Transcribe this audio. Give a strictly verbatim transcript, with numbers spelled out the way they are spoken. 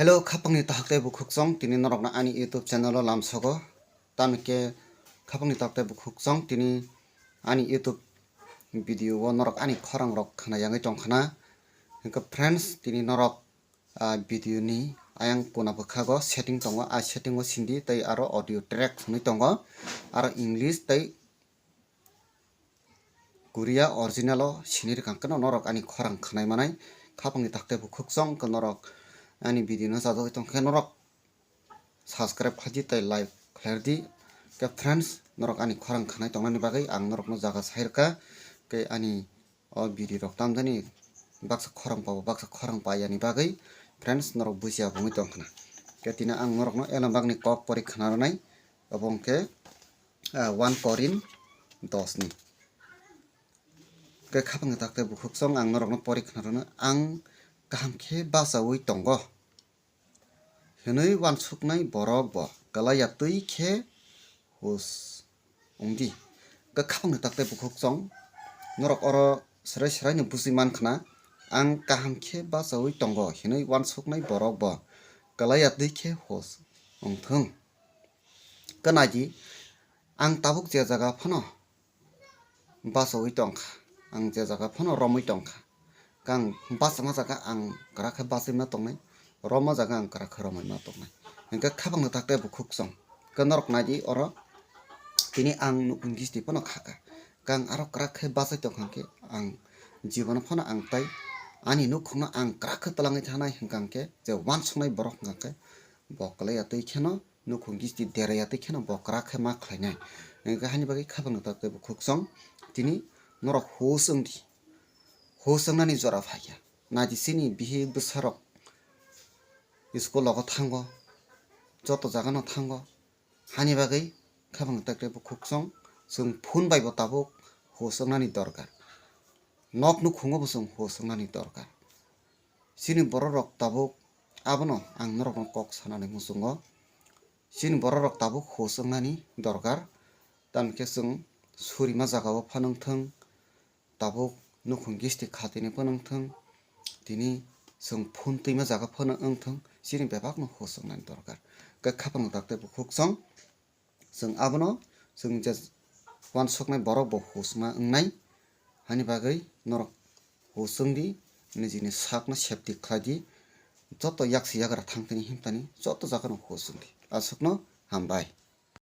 Hello, khapangni tahak tei bukhuk chwng, tini norokno ani YouTube channel o lamsogo. Tamo khe khapangni tahak tei bukhuk chwng, tini ani YouTube video o norok ani khorang rok khna yangwi tong khna. Hwnkhe friends, tini norok, ah, video ni ayang kuna bwkhago setting tongo, ah setting o sindi tei aro audio track hwnwi tongo, aro English tei Korea original o sini rwkha hwnkhe norok ani khorang khwnai manai. Khapangni tahak tei bukhuk chwng khe norok ani video no chajagwi tong khe norok subscribe khlaidi tei like khlaidi. Khe friends, norok ani khorang khwnai tongnani bagwi ang norokno jaga sai rwkha. Khe ani o video rok tamjani baksa khorang pabo baksa khorang paiyani bagwi friends, norok bujiya bungwi tong khna. Khe tini ang norokno elembakni kok pori khna rwnai, obo hwnkhe, ah, one Korin dos ni. Khe khapangni tahak tei bukhuk chwng ang norokno pori khna rwno, ang kaham khe bachaui tongo hwnwi uansuknai borok bo kwlaiya twi khe hus wngdi. Khe khapangni tahak tei bukhuk chwng norok oro swrai swraino bujui man khna, ang kaham khe bachaui tongo hwnwi uansuknai borok bo kwlaiya twi khe hus wngthung. Khe naidi, ang tabuk je jaga phano bachaui tongkha, ang je jaga phano romwi tongkha. Khe ang bachama jaga ang kwrak khe bachai ma tongnai, romma jaga ang kwrak khe romwi ma tongnai. Hwnkhe khapangni tahak tei bukhuk chwng. Khe norok naidi oro, tini ang nukhung gisti phano khakha. Khe ang aro kwrak khe bachai tongkha hwnkhe ang jibono phano ang tai ani nukhungno ang kwrak khe twlangwi thanai hwnkha hwnkhe je uansuknai borok hwnkha hwnkhe bo kwlaiya twi kheno nukhung gisti deraiya twi kheno bo kwrak khe ma khlainai. Hwnkhe haini bagwi khapangni tahak tei bukhuk chwng tini norok hus wngdi, hus wngnani jora phaikha. Naidi chini bihik bwsarok school logo thango, joto jagano thango, hani bagwi khapangni tahak tei bukhuk chwng, chwng phone bai bo tabuk hus wngnani dorkar, nok nukhungo bo chwng hus wngnani dorkar. Chini borok rok tabuk, abono ang norokno kok sanani muchungo. Chini borok rok tabuk hus wngnani dorkar. Tamokhe chwng surima jagao phano wngthwng, tabuk nukhung gisti khatini phano wngthwng, tini chwng phone twima jaga phano wngthwng, chini bebakno hus wngnani dorkar. Khe khapangni tahak tei bukhuk chwng, chwng abono chwng je uansuknai borok bo hus ma wngnai. Hani bagwi norok hus wngdi, nijini sakno safety khlaidi, joto yaksi yagra thangtini himtani joto jagano hus wngdi. Aswkno hambai.